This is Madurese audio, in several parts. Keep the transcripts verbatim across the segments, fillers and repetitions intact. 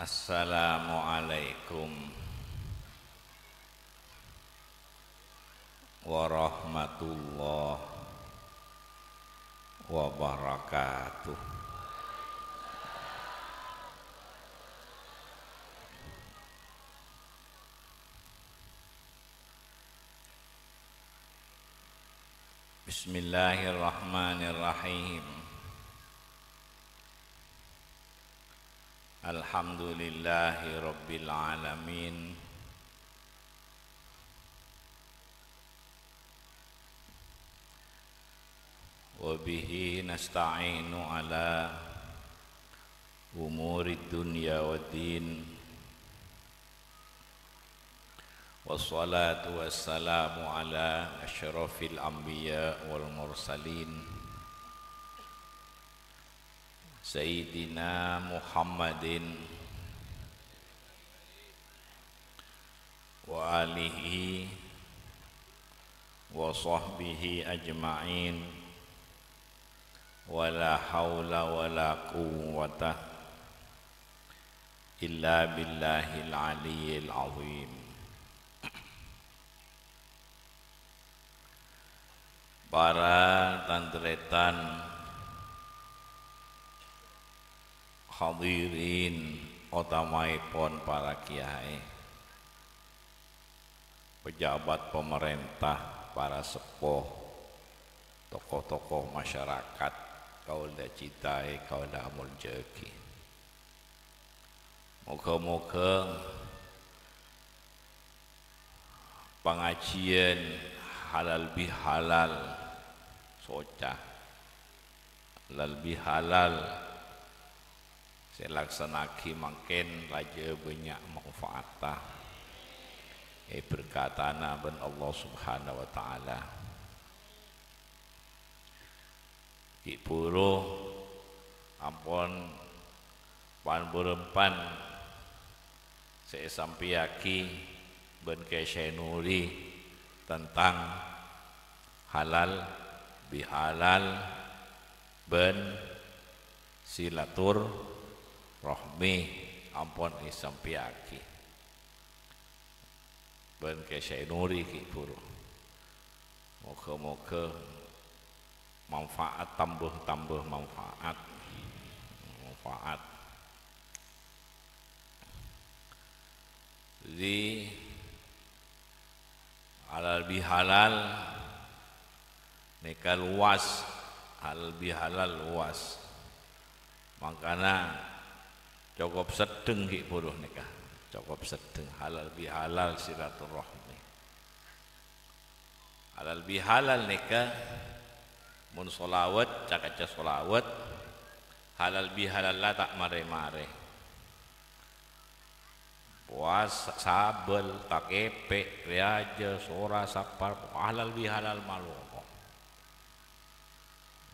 Assalamualaikum warahmatullahi wabarakatuh. Bismillahirrahmanirrahim. Alhamdulillahi rabbil alamin. Wa bihi nasta'inu ala umurid dunya waddin. Wassalatu wassalamu ala asyrafil anbiya wal mursalin, Sayyidina Muhammadin wa alihi wa sahbihi ajma'in. Wa la haula wa la quwwata illa billahil aliyyil azim. Para tan-tarètan, hadirin, otamaèpon para kiyaè, pejabat pamarènta, para seppo, tokoh-tokoh masyarakat, kaulâ cintai, kaulâ amoljâ'aghi. Moghâ-moghâ pangajiyân halal bihalal soca, halal bihalal sè èlaksanaaghi mangkèn rajâ bânnya' manfaatta, èberkatana bân Allah Subhanahu wa Ta'ala. Ghi' bhuru ampon pan-bârâmpan sè èsampèyaghi bân Kè Syèh Nuri tentang halal bihalal bân silaturrahmi ampon èsampèyaghi bân Kè Syèh Nuri ghi' bhuru. Moghâ-moghâ manfaat tambâ-tambâ manfaat. Manfaat. Jadi, halal bihalal nèka luas, halal bihalal luas. Mangkana cokop seddheng ghi' bhuru nèka. Cokop seddheng halal bihalal silaturrahmi. Halal bihalal nèka mon sholawat, ca-kaca sholawat, halal bihalalla ta' marè-marè. Powasa, sabâl, takèpè', rèajâ, sora, sapar, halal bihalal malolo.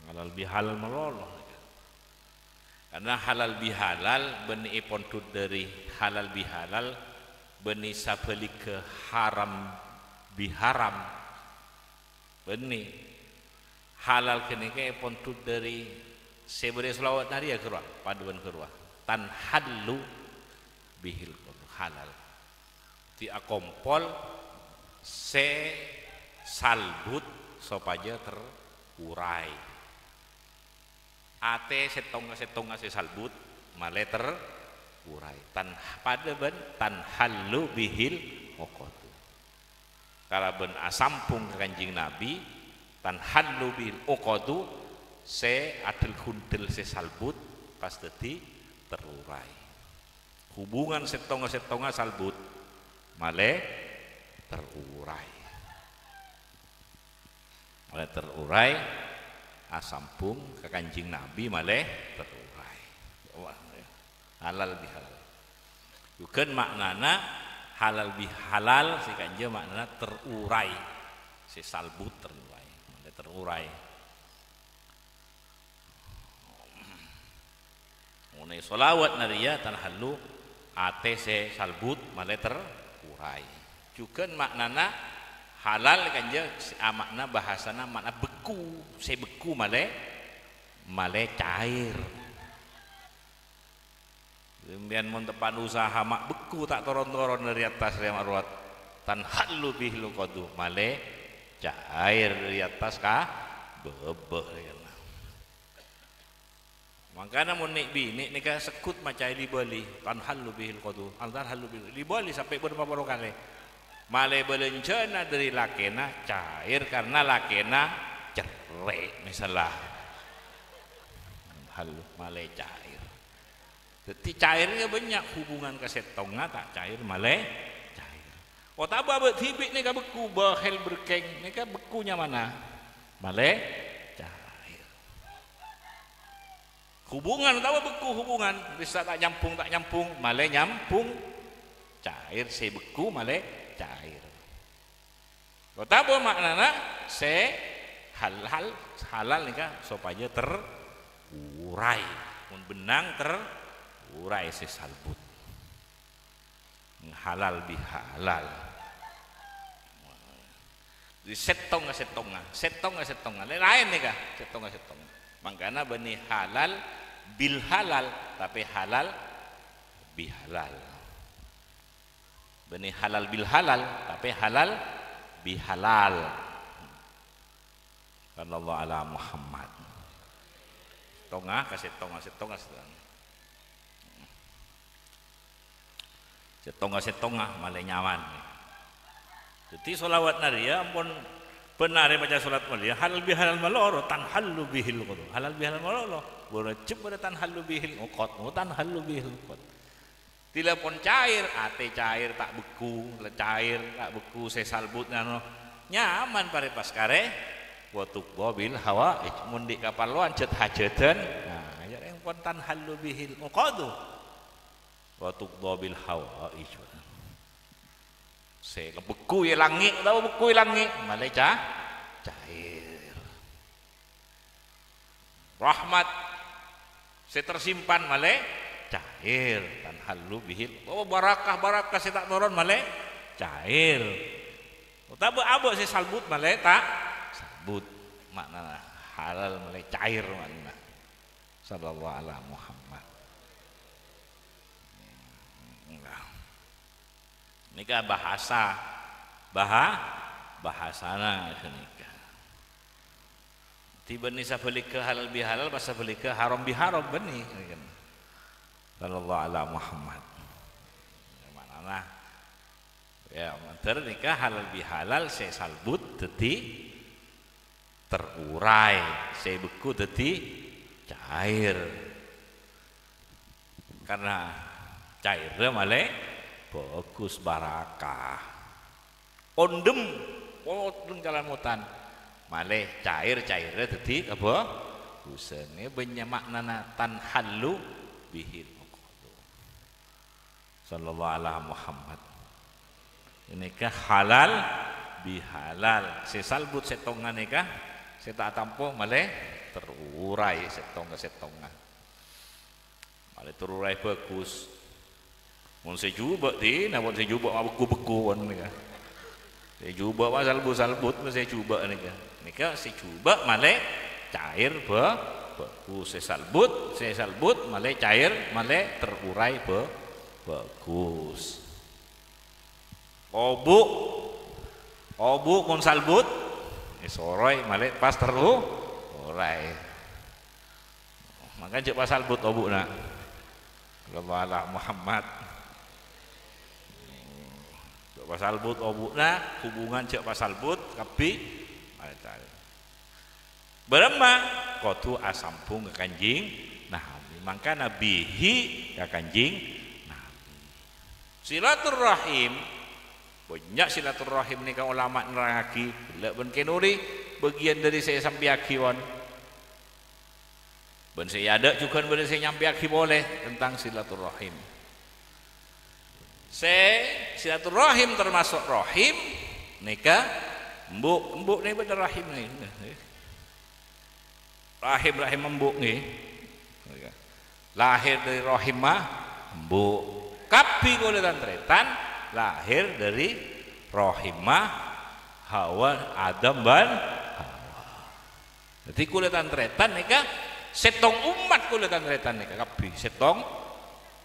Halal bihalal malolo. Karna halal bihalal bânnèèpon dhut dhâri halal bihalal, bânnè sabhâligghâ haram biharam. Bânnè. Halal ghânèka èpon dhut dhâri sè bâriyâ sholawat narèya ghâruwa, padâ bân ghâruwa. Tanhallu bihil uqadu, halal. Diakompol sè salbut sopajâ terurai. Atè sèttonga-sèttonga sè salbut malè terurai. Tan-, padâ bân tanhallu bihil uqadu. Kalabân asambhung ka Kanjeng Nabi, tanhallu bihil uqadu, sè adhel-ghundhel sè salbut pas dhâddhi terurai. Hubungan sèttonga-sèttonga salbut malè terurai. Malè terurai, asambhung ka Kanjeng Nabi malè terurai. Wah, halal bihalal. Jhughân ma'nana halal bihalal sè kanja ma'nana terurai. Sè salbut terurai. Malè terurai. Mon è sholawat narèya tanhallu, atè sè salbut malè terurai. Jhughân ma'nana halal kanja sè ama'na bahasana ma'na bekku, sè bekku malè, malè cair. Sampèyan mon teppa'na usaha ma' bekku ta' toron-toron dâri attas rèya ma' rowat. Tanhallu bihil uqadu, malè cair dâri attas ka bâbâ. Mangkana mon nè'-binè' nèka segghut macaè li-bâli, tanhallu bihil uqadu, al tanhallu bihil, li-bâli sampè' bârâmpa polo kalè. Malè bâlânjhâna dâri lakèna cair karna lakèna cerrè', misalla. Tanhallu, malè cair. Dhâddhi, cairnya bânnya', hubungan ka sèttongnga ta' cair, malè cair. Otabâ bâ' dhibi' nèka bekku, bahil berkeng nèka bekku nyamana, malè cair. Hubungan otabâ bekku hubungan, bisa ta' nyambung, ta' nyambung, malè nyambung. Cair sè bekku, malè cair. Otabâ ma'nana sè halal, halal nèka sopajâ terurai. Mon bennang terurai sè salbut. Halal bihalal. Di sèttongnga-sèttongnga, sèttongnga-sèttongnga. Lè-, laèn nèka, sèttongnga-sèttongnga. Mangkana bânnè halal bil halal, tapè halal bihalal. Bânnè halal bil halal, tapè halal bihalal. Sallallahu ala Muhammad. Sèttongnga ka sèttongnga, sèttongnga, sèttongnga. Sèttongnga-sèttongnga malè nyaman. Dhâddhi, sholawat narèya ampon bân arè maca sholawat malèya, halal bihalal malolo, tanhallu bihil uqad. Halal bihalal malolo, wajib bâdâ tanhallu bihil uqad, oh, tanhallu bihil uqad. Dhilâ pon cair, atè cair ta' bekku, la cair ta' bekku, sè salbut nganu. Nyaman parè pas karè, wa tuqda bil hawaij, mon dhi' kaparlowan jhât-hajhâdhân, nah, ya rèng pon tanhallu bihil uqadu. Wa tuqda bil hawaij. Sè bekku èlangngè, otabâ bekku èlangngè, malè ca-, cair. Rahmat sè tersimpan malè cair, tanhallu bihil. Oh, barakah-barakah sè ta' toron malè cair. Otabâ abâ' sè salbut malè ta' salbut. Ma'nana halal malè cair ma'nana. Sallallahu ala Muhammad. Nah. Nèka bahasa, baha-, bahasana nèka. Dhâddhi bânnè sabhâligghâ halal bihalal, pas sabhâligghâ haram biharam bânnè. Sallallahu ala Muhammad. Ma'nana, ya, mandhâr nèka halal bihalal sè salbut dhâddhi terurai, sè bekku dhâddhi cair. Karna cairra malè bhâghus, barakah. Ondhem, ondhem calamotan. Malè cair-cairra dhâddhi kabhâghusân. Bânnya' ma'nana tanhallu bihil uqadu. Sallallahu ala Muhammad. Nèka halal bihalal. Sè salbut sèttongnga nèka, sè ta' atampo malè terurai sèttongnga-sèttongnga. Malè terurai bhâghus. Mon sè jhubâ' dinah, mon sè jhubâ' ma' bekku-bekku pon nèka. Sè jhubâ' ma' salbut-salbut, mon sè jhubâ' nèka. Nèka sè jhubâ' malè cair bhâ-, bhâghus. Sè salbut, sè salbut malè cair, malè terurai bhâ-, bhâghus. Obu'. Obu' mon salbut, èsoroy malè pas teru-, urai. Mangkana jhâ' pas salbut obu'na. Sallallahu ala Muhammad. Jhâ' pas salbut obu'na, hubungan jhâ' pas salbut, kabbhi. Bârâmma? Kodhu asambhung ka Kanjeng Nabi. Mangkana bihi ka Kanjeng Nabi. Silaturrahim, bânnya' silaturrahim nèka ulama nerrangngaghi, ghellâ' bân Kè Nuri, bâgiyân dhâri sè èsampèyaghi pon. Bân sè è adâ' jhughân bâdâ sè nyampèyaghi polè tentang silaturrahim. Sè silaturrahim tamaso' rahim nèka embu', embu' nèka bâdâ rahim nèka. Rahim, rahim embu' ngghi. Lahir dhâri rahimma embu'. Kabbhi kaulâ tan-tarètan lahir dhâri rahimma Hawa, Adam bân Hawa. Dhâddhi kaulâ tan-tarètan nèka sèttong ommat, kaulâ tan-tarètan nèka kabbhi sèttong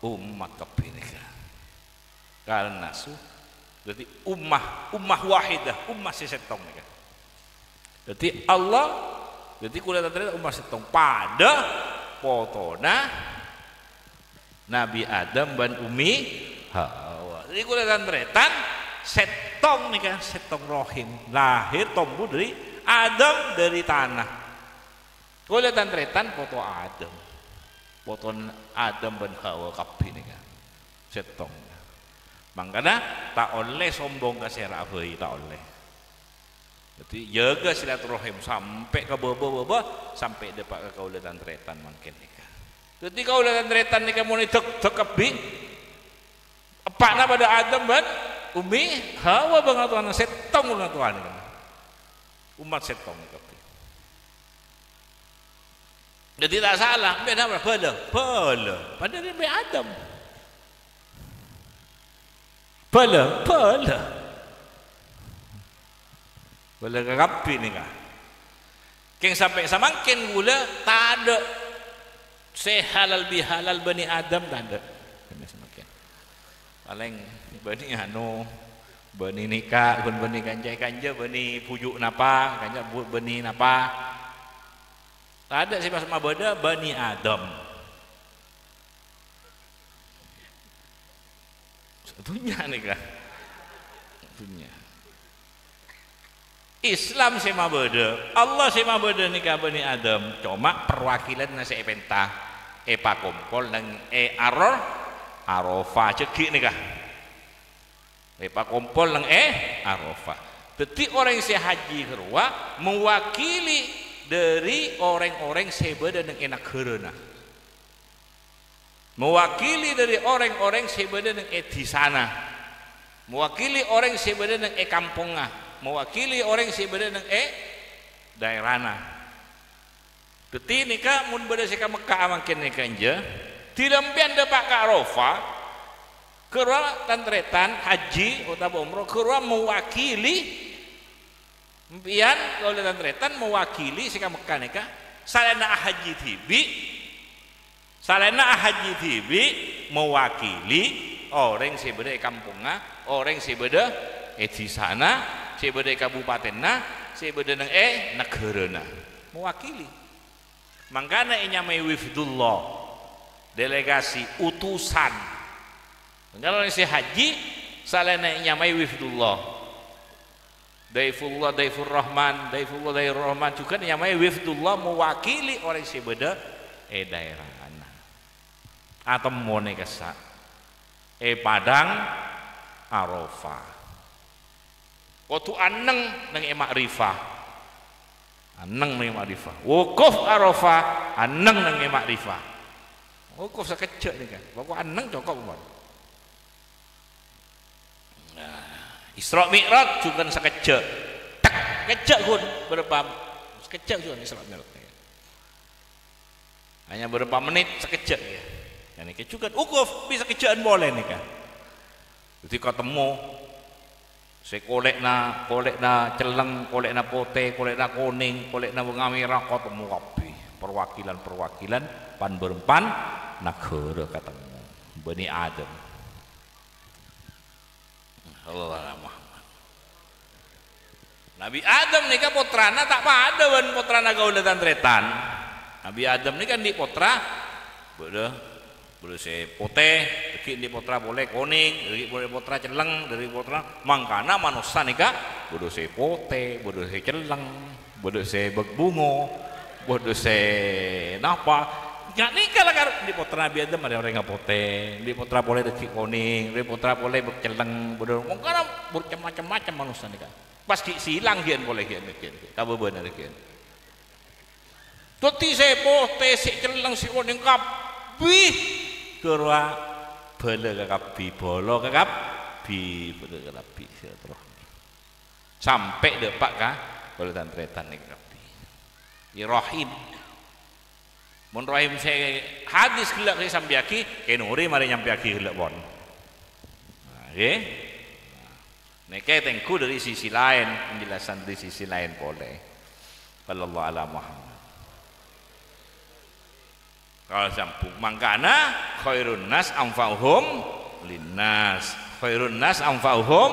Ommat kabbhi nèka. Karena su-, dhâddhi ummah, ummah wahidah, ummah sè sèttong nèka. Dhâddhi Allah, dhâddhi kaulâ tan-tarètan ummah sèttong. Padâ potona Nabi Adam bân Ummi Hawa. Dhâddhi kaulâ tan-tarètan sèttong nèka, sèttong rahim. Lahir tombu dhâri Adam, dhâri tana. Kaulâ tan-tarètan poto Adam. Potona Adam bân Hawa kabbhi nèka. Sèttong. Mangkana ta' ollè sombong ka sè ra'a bhâi, ta' ollè. Dhâddhi, jâgâ silaturahim sampè' ka bâbâ-bâbâ, sampè' dâpa' ka kaulâ tan-tarètan mangkèn nèka. Dhâddhi, kaulâ tan-tarètan nèka mon èdhâk-dhâk kabbhi. Eppa'na padâ Adam bân Ummi Hawa bângatowana sèttong bângatowana. Ommat sèttong kabbhi. Dhâddhi ta' sala, bâdâ napa? Bâlâ, bâlâ. Padâ rèng Adam. Bâlâ, bâlâ. Bâlâ ka kabbhi nèka. Kèng sampè' samangkèn kaulâ tadâ' sè halal bihalal bânnè Adam, tadâ'. Kèng samangkèn. Palèng bânnè anu, bânnè nèka, ghun bânnè kanca-kanca, bânnè bhuju' napa, kanca bu-, bânnè napa. Tadâ' sè pas mabâdâ bânnè Adam. Sadhunnya nèka. Sadhunnya. Islam sè mabâdâ, Allah sè mabâdâ nèka bânnè Adam, coma perwakilanna sè èpènta, èpakompol neng è Ar-, Arafah jâggi' nèka. Èpakompol neng è Arafah. Dhâddhi orèng sè haji ghârowa mewakili dhâri orèng-orèng sè bâdâ neng è naghârâna. Mewakili dhâri orèng-orèng sè bâdâ neng è dhisana. Mewakili orèng sè bâdâ neng è kampongnga. Mewakili orèng sè bâdâ neng è dhaèrana. Dhâddhi nèka mon bâdâ sè ka Mekkah mangkèn nèka enjâ, dhilâ sampèyan dâpa' ka Arafah, ghârowa tan-tarètan haji otabâ umroh, ghârowa mewakili sampèyan, kaulâ tan-tarètan mewakili sè ka Mekkah nèka, salaènna ahaji dhibi', salaènna ahaji dhibi', mewakili orèng sè bâdâ è kampongnga, orèng sè bâdâ è dhisana, sè bâdâ è kabupatenna, sè bâdâ neng è naghârâna. Mewakili. Mangkana ènyamaè wifdullah, delegasi, utusan. Mangkana orèng sè haji salaènna ènyamaè wifdullah. Daifullah, Daifur Rahman, Daifullah, Daifur Rahman jhughân ènyamaè wifdullah, mewakili orèng sè bâdâ è dhaèrana. Atemmo nèka kassa' è Padang Arafah. Kodhu annèng neng è ma'rifah. Annèng neng è ma'rifah. Wukuf Arafah, annèng neng è ma'rifah. Wukuf sakejjhâ' nèka. Pokok annèng cokop, mon. Nah, Isra Mi'raj jhughân sakejjhâ'. Tek, sakejjhâ' ghun, bârâmpa? Sakejjhâ' ghun Isra Mi'raj. Hanya bârâmpa mennit, sakejjhâ', ya. Ghânèka jhughân wukuf, bi' sakejjhâ'ân polè nèka. Dhâddhi katemmo sè kolè'na, kolè'na celleng, kolè'na potè, kolè'na konèng, kolè'na bânga mèra, katemmo kabbhi. Perwakilan-perwakilan pan-bârâmpan naghârâ katemmo. Bani Adam. Allahumma Muhammad. Nabi Adam nèka pottrana ta' padâ bân pottrana kaulâ tan-tarètan. Nabi Adam nèka andi' pottra, bâdâ, bâdâ sè potè, dhâggi' andi' pottra polè konèng, dhâggi' polè pottra celleng, dhâggi' pottra, mangkana manossa nèka bâdâ sè potè, bâdâ sè celleng. Bâdâ sè bâk-, bungo, bâdâ sè napa. Ghânèka la karo, andi' pottra Nabi Adam arè orèngnga potè, andi' pottra polè dhâggi' konèng, andi' pottra polè bâk celleng, bâdâ mongkana bur-, cem-macem, macem manossa nèka. Pas ghi' silang ghi'en polè ghi'en, ghi'en, kabâbâna ghi'en. Dhâddhi sè potè, sè celleng, sè konèng kabbhi ghârowa bâlâ ka kabbhi, bâlâ ka kabbhi, bâlâ ka kabbhi, silaturahmi. Sampè' dâpa' ka kaulâ tan-tarètan nèka kabbhi. Iyâ rahim. Mon rahim sè hadis ghellâ' sè èsampèyaghi, kènori marè nyampèyaghi ghellâ' pon. Nah, ngghi. Nah, nèka ètengghu dhâri sisi laèn, penjelasan dhâri sisi laèn polè. Sallallahu ala Muhammad. Kalau sambung, mangkana khairun nas anfa'uhum linnas. Khairun nas anfa'uhum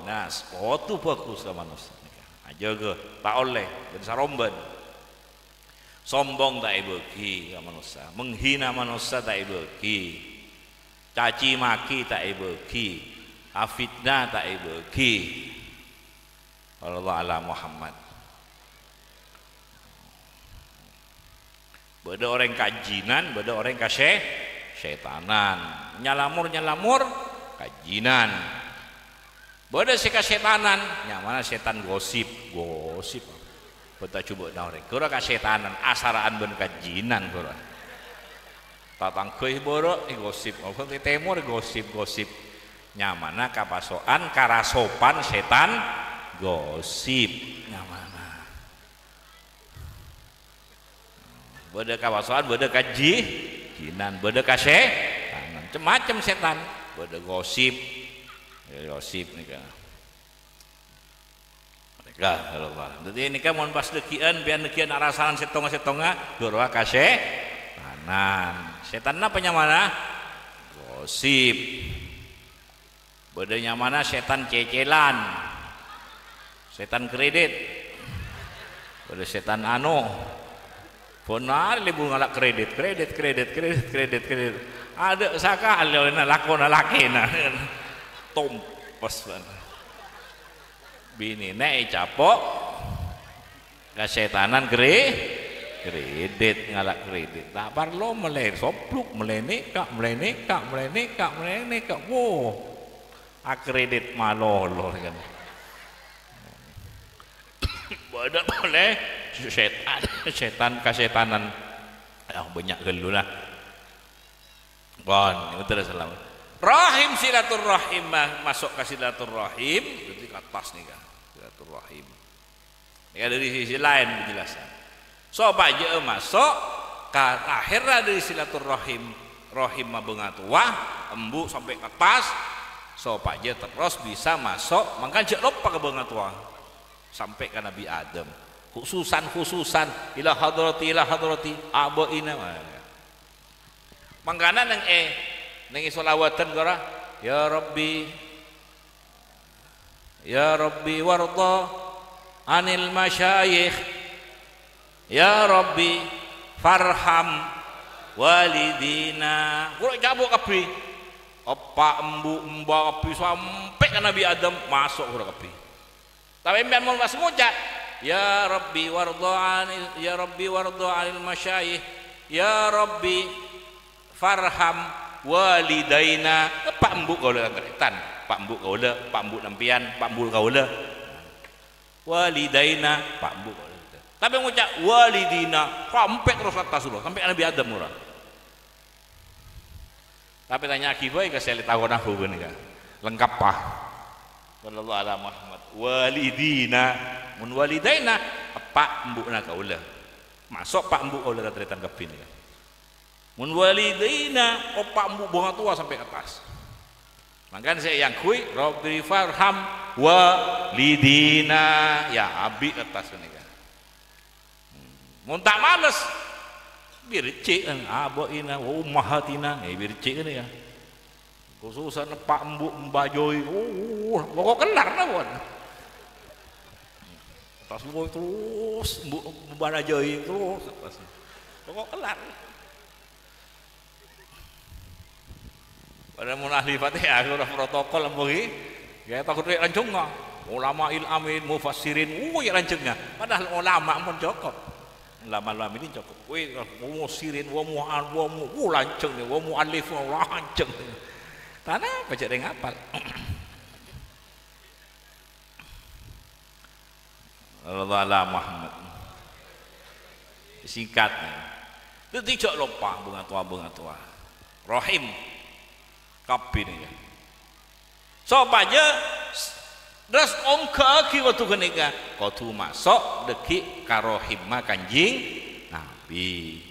linnas. Kodhu bhâghus ka manossa. Ajâgâ, ta' ollè, bân saromban. Sombong ta' èbâghi ka manossa. Menghina manossa ta' èbâghi. Caci maki ta' èbâghi. Afitna ta' èbâghi. Sallallahu ala Muhammad. Bâdâ orèng kajinan, bâdâ orèng kasè-, sètanan. Nyalamor-nyalamor, kajinan. Bâdâ sè kasètanan, nyamana sètan gosip, gosip. Bâta jhubâ'na orèng. Ghuru kasètanan, asara'an bân kajinan, ghuru. Tatangghâ è bârâ', è gosip. Apa è tèmor, gosip, gosip. Nyamana kapaso'an, karasopan sètan gosip. Nyamana. Bâdâ kapaso'an, bâdâ kaji-, jinan, bâdâ kasè-, tanan. Cem-macem sètan. Bâdâ gosip. Ya, gosip nèka. Nèka, Allah. Dâddhi nèka mon pas dhâggi'ân, biyân dhâggi'ân arasanan sèttonga-sèttonga, ghâruwa kasè-, tanan. Sètanna apa nyamana? Gosip. Bâdâ nyamana sètan cècèlan, sètan kredit, bâdâ sètan ano. Bân arè lebur ngala' kredit, kredit, kredit, kredit, kredit, kredit. Adâ' sakalè ollèna lakona lakèna. Tompes bân. Binèna ècapo' kasètanan kre-, kredit, ngala' kredit. Ta' parlo mellè sobluk, mellè nèka, mellè nèka, mellè nèka, mellè nèka. Wo. Akredit malolo, kan. Bâdâ polè sètan, sètan kasètanan. Ah, bânnya' ghâllu, nah. Pon, terros salamet. Rahim, silaturrahim, ma-, maso' ka silaturrahim, dâddhi ka attas nèka, silaturrahim. Nèka dâri sisi laèn penjelasan. Sopajâ maso' ka lahèrra dâri silaturrahim, rahim mabângatowa, embu' sampè' ka attas, sopajâ terros bisa maso', mangkana jhâ' loppa ka bângatowa, sampè' ka Nabbhi Adam. Khususan, khususan, ila hadrati, ila hadrati, abâ'ina. Mangkana neng è, neng è sholawatan ghâruwa, "Ya Rabbi, ya Rabbi wardha anil masyayikh, ya Rabbi farham walidina." Ghâruwa ècapo' kabbhi. Eppa', embu', emba' kabbhi sampè' ka Nabbhi Adam maso' ghâruwa kabbhi. Tapè sampèyan mon pas ngoca', "Ya Rabbi wardha anil, ya Rabbi wardha anil masyayikh, ya Rabbi farham walidaina." Eppa' embu' kaulâ tan-tarètan, eppa' embu' kaulâ, eppa' embu' sampèyan, eppa' embu' kaulâ. Walidaina, eppa' embu' kaulâ. Tapè ngoca', "Walidina," sampè' terros ka attas ghâruwa, sampè' ka Nabbhi Adam ghâruwa. Tapè tanya'aghi bhâi ka sè lè tao nahwu ghânèka. Lengkap, pa. Sallallahu ala Muhammad. Walidina. Mon walidaina, eppa' embu'na kaulâ. Maso' eppa' embu' kaulâ tan-tarètan kabbhi nèka. Mon walidaina, eppa' embu' bângatowa sampè' ka attas. Mangkana sè èangghuy, "Rabbi farham walidina." Ya, abi' ka attas nèka. Mon ta' males, birji'an, aba'ina wa ummahatina, eh, birji'an ya. Khususan eppa' embu' mbajai, oh, pokok kellar lah, pon. Pas embu' terus, embu' mbajai terus, pas. Pokok kellar. Padahal mon ahli Fatihah, ora protokol embu' ghi. Ya, takut ri' ranjungnga. Ulama'il amin, mufassirin, oh, ya ranjungnga. Padahal ulama pon cokop. Ulama-ulama ini cokop. Wih, mufassirin, wa mu'an, wa mu-, oh, lanjung ni, wa mu'allif, wa lanjung ni. Tana apa cek reng apal? Sallallahu ala Muhammad. Singkat. Dadi jhâ' loppa bângatowa-bângatowa. Rahim. Kabbhi nèka. Sopajâ s-, terros ongghâ'aghi kodhu ghânèka, kodhu maso' dhâggi' ka rahimma Kanjeng Nabi.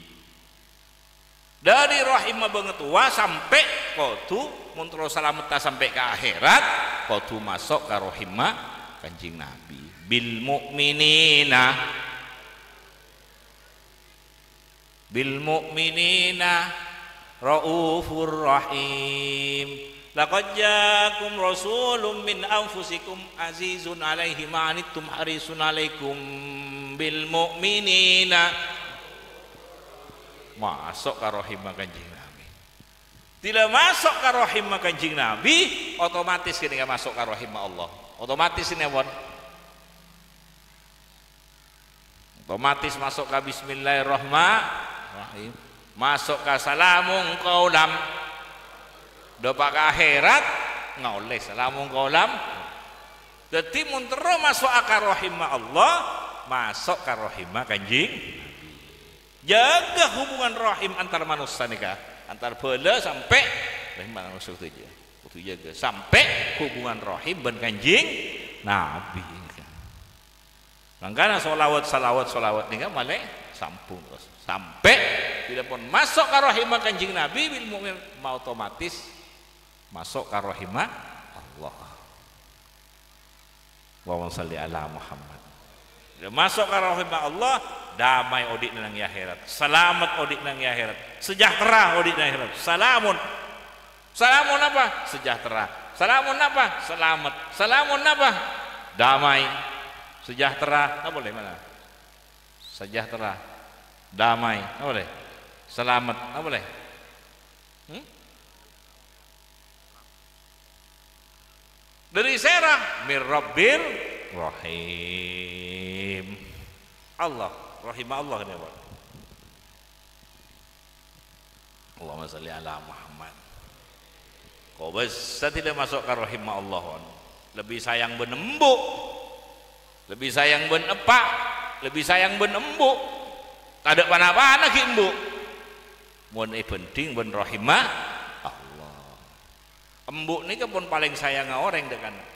Dhâri rahimma bângatowa sampè' kodhu, mon terro salametta sampè' ka akhèrat, kodhu maso' ka rahimma Kanjeng Nabi. Bil mu'minina. Bil mu'minina raufur rahim. Laqad ja'akum rasulun min anfusikum azizun alaihi ma anittum harisun alaikum bil mu'minina. Maso' ka rahimma Kanjeng Nabi. Dila maso' ka rahimma Kanjeng Nabi, otomatis ghânèka maso' ka rahimma Allah. Otomatis ghânèka pon. Otomatis maso' ka bismillahirrahmanirrahim. Maso' ka salamun qaulam. Dâpa' ka akhèrat, ngaollè salamun qaulam. Dhâddhi, mon terro maso'a ka rahimma Allah, maso' ka rahimma Kanjeng Nabi. Jâgâ hubungan rahim antar manossa nèka, antar bhâlâ sampè' rahimma manossa kodhu jâgâ. Kodhu jâgâ sampè' hubungan rahim bân Kanjeng Nabi. Mangkana sholawat, sholawat, sholawat nèka malè sambung terros. Sampè' bilâ pon maso' ka rahimma Kanjeng Nabi, bil mu'min, ma otomatis maso' ka rahimma Allah. Allahumma shalli ala Muhammad. Bilâ maso' ka rahimma Allah, damai odi'na nang è akhèrat. Salamet odi'na nang è akhèrat. Sejahtera odi'na nang è akhèrat. Salamun. Salamun apa? Sejahtera. Salamun apa? Selamet. Salamun apa? Damai. Sejahtera. Apa polè mana? Sejahtera. Damai. Apa polè? Selamet. Apa polè? Hmm? Dâri sèra? Mir Rabbir Rahim. Allah, rahimma Allah nèka, Pak. Allahumma shalli ala Muhammad. Kobâsa dila maso' ka rahimma Allah, pon. Lebbi sayang bân embu'. Lebbi sayang bân eppa'. Lebbi sayang bân embu'. Tadâ' pa-napana ghi' embu'. Mon èbhândhing bân rahimma Allah. Embu' nèka pon palèng sayangnga orèng dâ' kana'.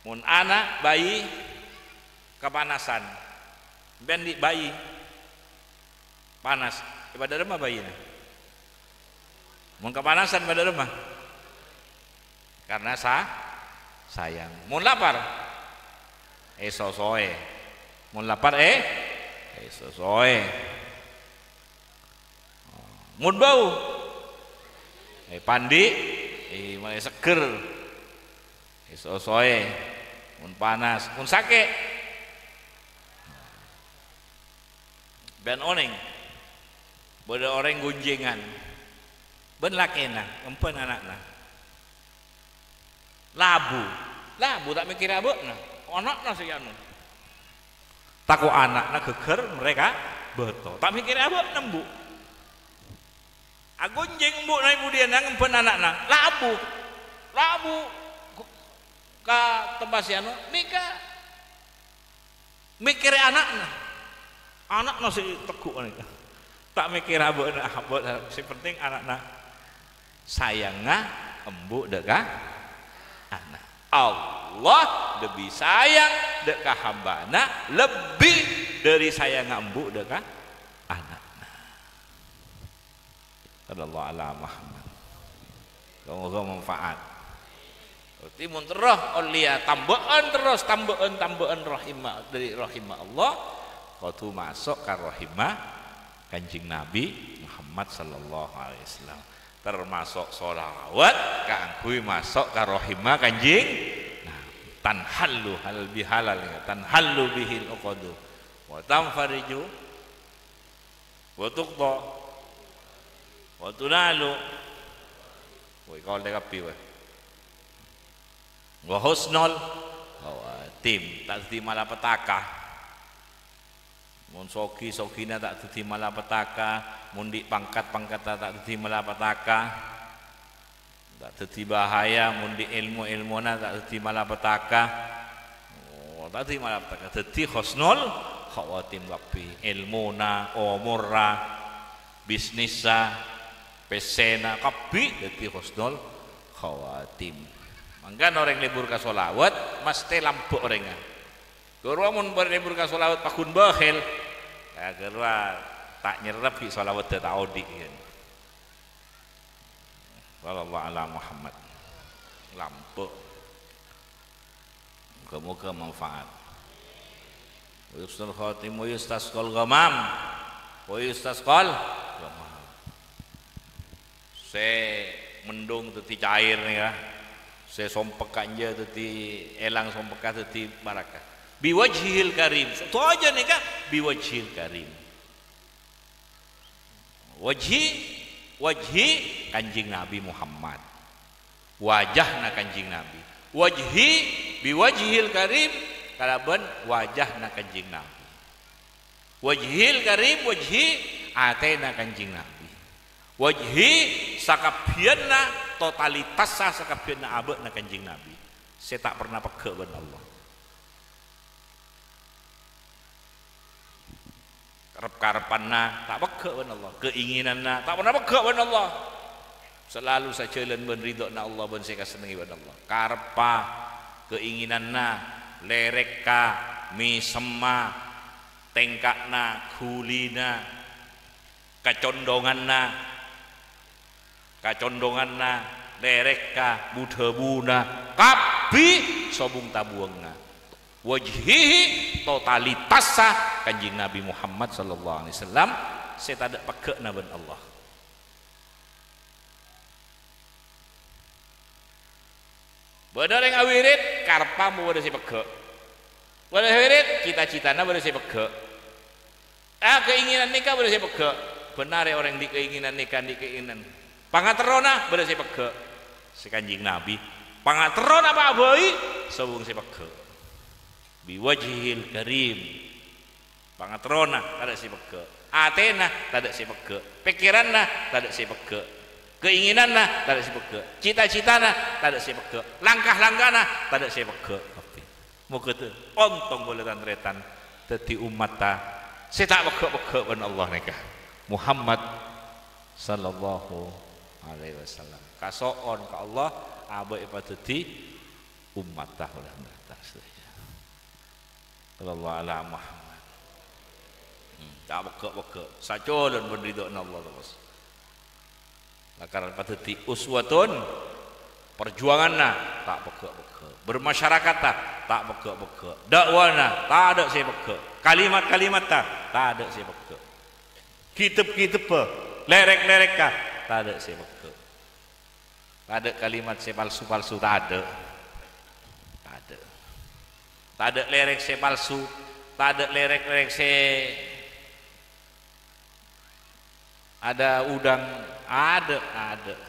Mon ana' bayi kapanasan, sampèyan andi' bayi panas, èpadâ rèmma bayina? Mon kapanasan padâ rèmma? Karna sa-, sayang. Mon lapar? Èsosoè. Mon lapar, è, èsosoè. Mon bâu? Èpandi', è, malè seggher. Èsosoè. Mon panas, mon sakè'. Bân onèng, bâdâ orèng ghunjhèngan bân lakèna, emban ana'na. Labu, labu ta' mèkkèrè abâ'na, ana'na sè anu. Tako' ana'na ghâgghâr marè ka bâto, ta' mèkkèrè abâ'na embu'. Aghunjhèng embu'na è budiyân nang emban ana'na, labu, labu ka tempat sè anu, mèka mèkkèrè ana'na. Ana'na sè tegghu' panèka. Ta' mèkkèrè abâ'na, abâ', sè penting ana'na. Sayangnga embu' dâ' ka ana'. Allah lebbi sayang dâ' ka hambana lebbi dâri sayangnga embu' dâ' ka ana'na. Sallallahu ala Muhammad. Moga-moga manfaat. Berarti mon terro ollèya tambâ'ân terros, tambâ'ân, tambâ'ân rahimma, dâri rahimma Allah, kodhu maso' ka rahimma Kanjeng Nabi Muhammad sallallahu alaihi wasallam. Termasuk sholawat kaangghuy maso' ka rahimma Kanjeng Nabi. Tanhallu hal bihalal, ya, tanhallu bihil uqadu. Wa tanfariju Wa tuqda. Wa tunalu. Woi, kaulâ kabbhi, woi. Wa husnul khawatim. Ta' dhâddhi malapetaka. Mon sogi, sogina ta' dhâddhi malapetaka. Mon dhi' pangkat, pangkatta ta' dhâddhi malapetaka. Ta' dhâddhi bahaya, mon dhi' èlmo, èlmona ta' dhâddhi malapetaka. Oh, ta' dhâddhi malapetaka. Dhâddhi husnul khawatim kabbhi. Èlmona, omorra, bisnissa, pèssèna, kabbhi dhâddhi husnul khawatim. Mangkana orèng lebur ka sholawat, mastè lambâ' orèngnga. Ghâruwa mon lebur ka sholawat paggun bâkhèl, ya, ghâruwa ta' nyerrep ghi' sholawatta ta' odi', ya. Sallallahu ala Muhammad. Lambâ'. Moga-moga manfaat. Wa husnul khatimah, wa yustasqal ghamam. Wa yustasqal ghamam. Sè mendhung dhâddhi cair nèka. Sè sompek kanja dhâddhi èlang, sompekka dhâddhi barokah. Biwajhihil karim. Sadhâjâ nèka biwajhihil karim. Wajhi, wajhi Kanjeng Nabi Muhammad. Wajahna Kanjeng Nabi. Wajhi biwajhihil karim, kalabân wajahna Kanjeng Nabi. Wajhihil karim, wajhi atèna Kanjeng Nabi. Wajhi sakabbhiyânna, totalitassa sakabbhiyânna abâ'na Kanjeng Nabi. Sè ta' pernah pegghâ' bân Allah. Karep-karepanna ta' pegghâ' bân Allah, keinginanna ta' pernah pegghâ' bân Allah. Salalu sajhâlân bân ridhâna Allah bân sè èkasennengngè bân Allah. Kareppa, keinginanna, lèrèkka, mèsemma, tèngka'na, ghulina, kacondhonganna, kacondhonganna, lèrèkka, bu-dhâbuna, kabbhi sobung tabuwângnga. Wajhihi, totalitassa Kanjeng Nabi Muhammad sallallahu alaihi wasallam sè tadâ' pegghâ'na bân Allah. Bâdâ orèng awirid, kareppa mon bâdâ sè pegghâ'. Bâdâ sè wirid, cita-citana bâdâ sè pegghâ'. Ah, keinginan nèka bâdâ sè pegghâ'. Bhender orèng andi' keinginan nèka, andi' keinginan. Pangaterrona bâdâ sè pegghâ'. Sè Kanjeng Nabi. Pangaterrona pa' bhâi, sobung sè pegghâ'. Biwajhihil karim. Pangaterrona tadâ' sè pegghâ'. Atèna tadâ' sè pegghâ'. Pèkkèranna tadâ' sè pegghâ'. Keinginanna tadâ' sè pegghâ'. Cita-citana tadâ' sè pegghâ'. Langkah-langkahna tadâ' sè pegghâ'. Moghâ ta-, ontong polè tan-tarètan dhâddhi ommatta sè ta' pegghâ'-pegghâ' bân Allah nèka. Muhammad sallallahu alaihi wasallam. Kaso'on ka Allah, abâ' èpadhâddhi ommatta polè tan-tarètan sadhâjâ. Sallallahu ala Muhammad. Hmm, ta' pegghâ'-pegghâ'. Sajhâlân bân ridhâna Allah terros. Lakar padhâddhi uswatun, parjuwanganna ta' pegghâ'-pegghâ'. Bermasyarakatta ta' pegghâ'-pegghâ'. Dakwana tadâ' sè pegghâ'. Kalimat-kalimatta tadâ' sè pegghâ'. Kidep-kidebbhâ, lèrèk-lèrèkka tadâ' sè pegghâ'. Tadâ' kalimat sè palsu-palsu, tadâ'. Tadâ'. Tadâ' lèrèk sè palsu, tadâ' lèrèk-lèrèk sè adâ' udhâng, adâ', adâ',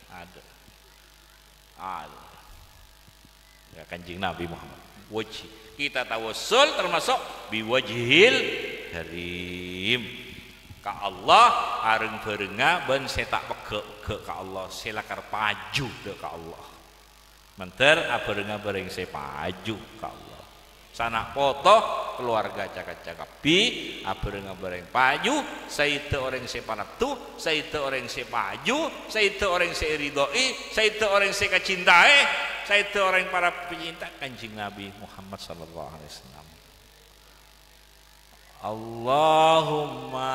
adâ', adâ'. Ya, Kanjeng Nabi Muhammad. Wajhi. Kita tawassul termasuk biwajhihil karim. Ka Allah, areng-barengnga bân sè ta' pegghâ'-pegghâ' ka Allah, sè lakar paju dâ' ka Allah. Mandhâr abhârengnga bhâreng sè paju ka Allah. Sana' poto, kalowarga ca-kaca kabbhi, abhârengnga bhâreng paju, saèdhâ orèng sè paraddu, saèdhâ orèng sè paju, saèdhâ orèng sè èridhoi, saèdhâ orèng sè èkacintaè, saèdhâ orèng para pecinta Kanjeng Nabi Muhammad sallallahu alaihi wasallam. Allahumma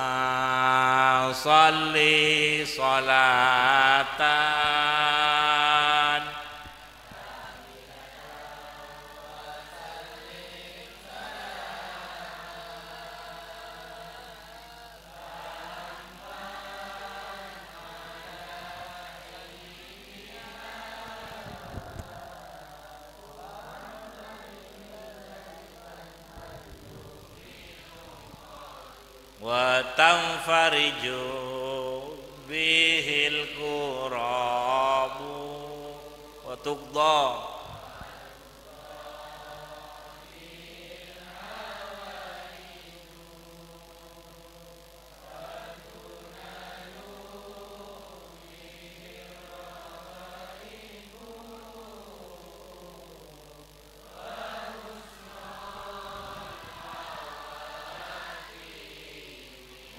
shalli shalatan. Wa tanfariju bihil kurabu wa tuqda.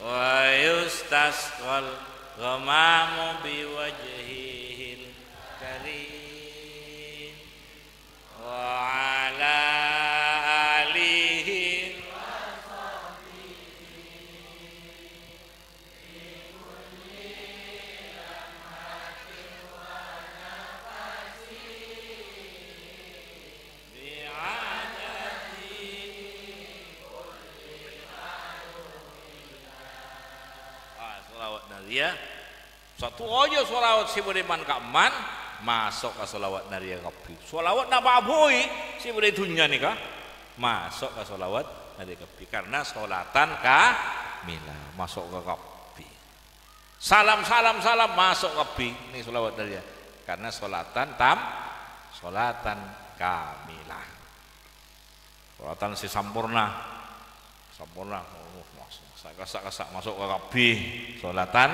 Wa yustasqal ghamamu biwajhihil karim. Wa ala alihi. Iyâ. Satu aja sholawat sè bâdâ man-ka'emman, maso' ka sholawat nariyah kabbhi. Sholawat napa abhâi sè bâdâ è dhunnya nèka, maso' ka sholawat nariyah kabbhi. Karena sholatan kamilah, maso' ka kabbhi. Salam, salam, salam, maso' kabbhi neng sholawat nariyah. Karena sholatan tam-, sholatan kamilah. Sholatan sè samporna. Samporna. Oh, mas-, sa-, kasa'-kasa' maso' ka kabbhi. Sholatan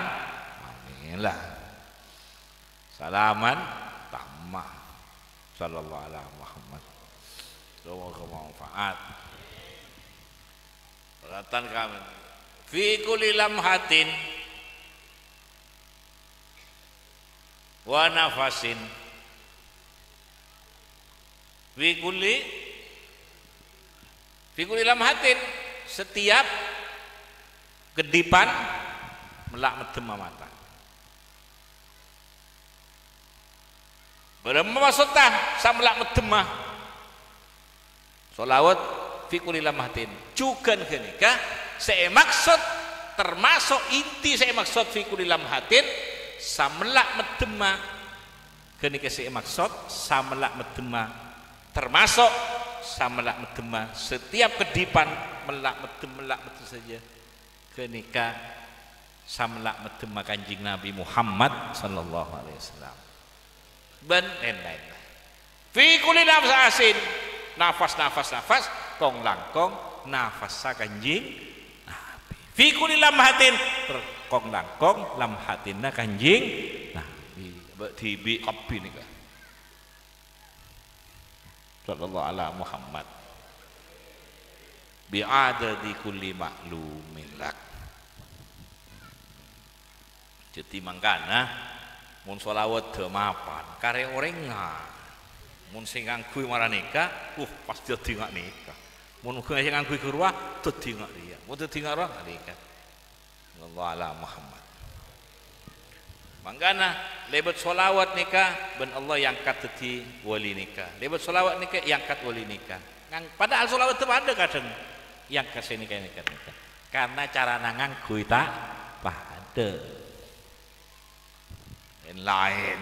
kamilah. Salaman tamma. Sallallahu ala Muhammad. Semoga manfaat. Sholatan kamilah. Fi kulli lamhatin wa nafasin. Fi kulli, fi kulli lamhatin, setiap keddipan mella' meddhemma mata. Bârâmma maksodda samella' meddhemma? Sholawat fi kulli lamhatin. Jhughân ghânèka sè èmaksod, termasok inti sè èmaksod fi kulli lamhatin, samella' meddhemma. Ghânèka sè èmaksod, samella' meddhemma. Termasok samella' meddhemma. Setiap keddipan mella' meddhem, mella' meddhem saja. Ghânèka samella' meddhemma Kanjeng Nabi Muhammad sallallahu alaihi wasallam. Bân laèn-laènna. Fi kulli nafsin, nafas, nafas, nafas, kong-langkong nafassa Kanjeng Nabi. Fi kulli lamhatin, kong-langkong lamhatinna Kanjeng Nabi. Bâ-, dhibi' kabbhi nèka. Sallallahu ala Muhammad. Bi'adadi kulli ma'lumin lak. Dhâddhi mangkana, mon sholawat dhâ' mapan, karè orèngnga. Mon sè ngangghuy mara nèka, uh, pas dhâddhi nga' nèka. Mon sè ngangghuy ghâruwa, dhâddhi nga' rèya. Mon dhâddhi nga' rowa, nga' nèka. Sallallahu ala Muhammad. Mangkana, lèbât sholawat nèka bân Allah èangkat dhâddhi wali nèka. Lèbât sholawat nèka èangkat wali nèka. Ngang-, padahal sholawat dhâ' padâ kadhâng èangkat sè nèka, nèka, nèka. Karena carana ngangghuy ta' padâ. Laèn-laèn.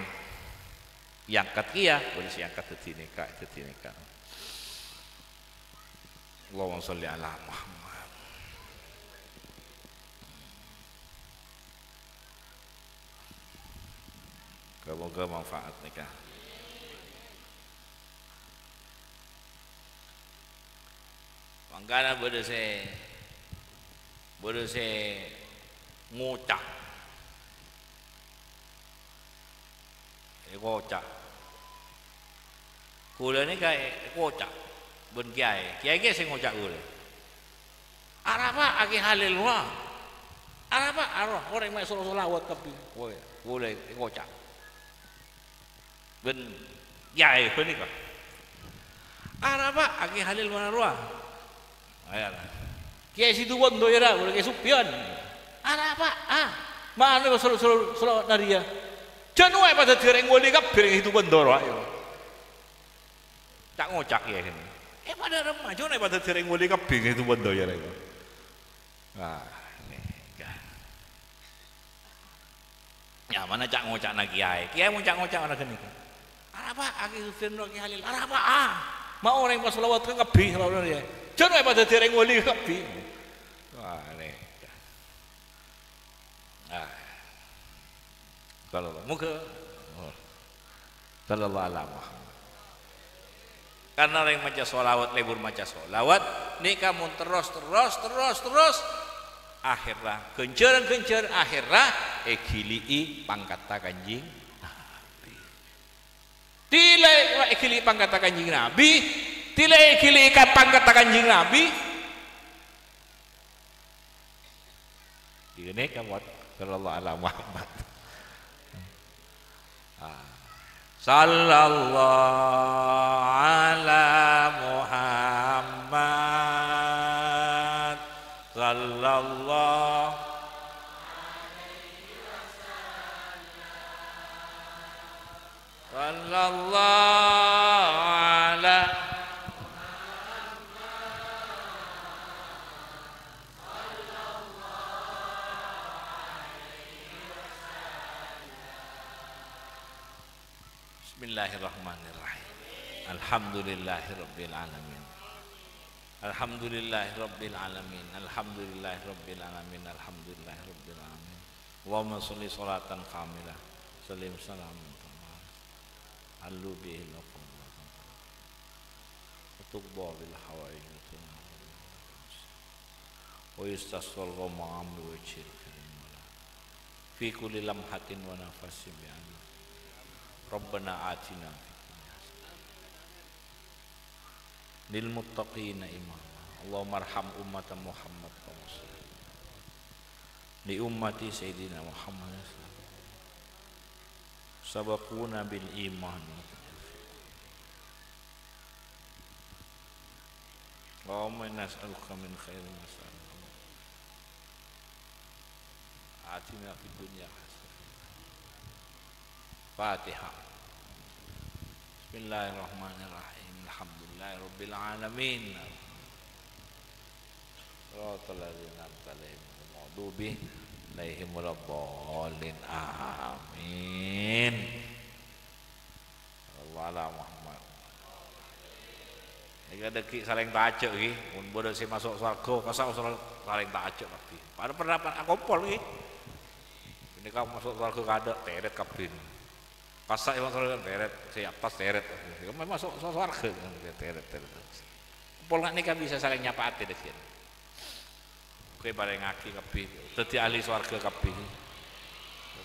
Èangkat kèya, bâdâ sè èangkat dhâddhi nèka, dhâddhi nèka. Allahumma sholli ala Muhammad. Moga-moga manfaat nèka. Mangkana bâdâ sè, bâdâ sè ngoca'. Èkoca'. Kaulâ nèka èkoca' bân kèyaè. Kèyaè kèya sè ngoca' kaulâ. Arapa' Aki Halil rowa. Arapa' aro orèng ma' solo-, solawat kabbhi. Kaulâ, kaulâ èkoca'. Bân kèyaè ghânèka. Arapa' Aki Halil mara rowa. Ayo, la. Kèyaè Situbondo, yâ, ra, Kèyaè Sufyan. Arapa', ah. Mano solo-, solo-, solawat nariyah. Jhâ' no'è padâddhi orèng wali kabbhi rèng Situbondo rowa, yâ. Ca'-ngoca' kèyaè ghânèka. Eh, padâ remma, jhâ' no'è padâddhi orèng wali kabbhi rèng Situbondo, yâ, ra. Ah, nèka. Nyamana ca'-ngoca'na kèyaè. Kèyaè mon ca'-ngoca' mara ghânèka. Arapa' Aki Sufyan rowa Aki Halil? Arapa', ah? Ma' orèng pas sholawat ka kabbhi, sholawat ya. Jhâ' no'è padâddhi orèng wali kabbhi. Wah, nèka. Ah. Kalau moga. Oh. Sallallahu ala Muhammad. Karena orèng maca sholawat, lebur maca sholawat, nèka mon terros, terros, terros, terros, akhèrra ghânjhârân-ghânjhârân akhèrra èghili'i pangkatta Kanjeng Nabi. Tila èghili'i pangkatta Kanjeng Nabi, tila èghili'i ka pangkatta Kanjeng Nabi. Ghânèka, Mat. Sallallahu ala Muhammad. Ah. Sallallahu ala Muhammad. Sallallahu, sallallahu ala Bismillahirrahmanirrahim. Alhamdulillahirabbil alamin. Alhamdulillahirabbil alamin. Alhamdulillahirabbil alamin. Alhamdulillahirabbil alamin. Allahumma shalli shalatan kamilah. Sallim salaman tamma. Hallu bihil uqud wa tuqda bil hawaij wa yustasqal ghamam bi wajhil karim wala fi kulli lamhatin wa nafasin bi adli. Rabbana atina fid dunya hasanah lil muttaqina imama. Allahumma arham ummata Muhammad wa sallim. Li ummati Sayyidina Muhammad sabaquna bil iman. Allahumma inna nas'aluka min khairi ma sa'alaka. Atina fid dunya hasanah. Fatihah. Bismillahirrahmanirrahim. Alhamdulillahirabbil alamin. Shiratal ladzina an'amta 'alaihim ghairil maghdubi 'alaihim waladdallin. Amin. Sallallahu ala Muhammad. Nèka dhâggi' salèng tajâ' ghi. Mon bâdâ sè maso' sowarghâ, kassa' salèng tajâ' kabbhi. Padâ pendapat akompol ghi. Nèka maso' sowarghâ kaadâ' tèrèt kabbhi. Kassa' maso' sowarghâ tèrèt, sè attas tèrèt. Maso' sowarghâ tèrèt, tèrèt. Kompol nèka bisa salèng nyapa'atè dhâggi'. Kowe parèngaghi kabbhi, dhâddhi ahli sowarghâ kabbhi.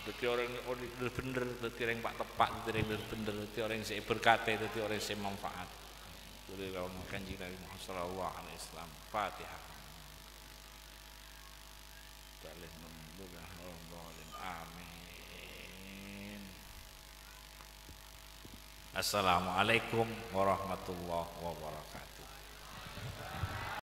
Dhâddhi orèng, orèng bhender, dhâddhi orèng pa'-teppa', dhâddhi orèng bhender, dhâddhi orèng sè èberkatè, dhâddhi orèng sè manfaat. Dhâddhi kalawan Kanjeng Nabi Muhammad sallallahu alaihi wasallam. Fatihah. Amin. Assalamualaikum warahmatullahi wabarakatuh.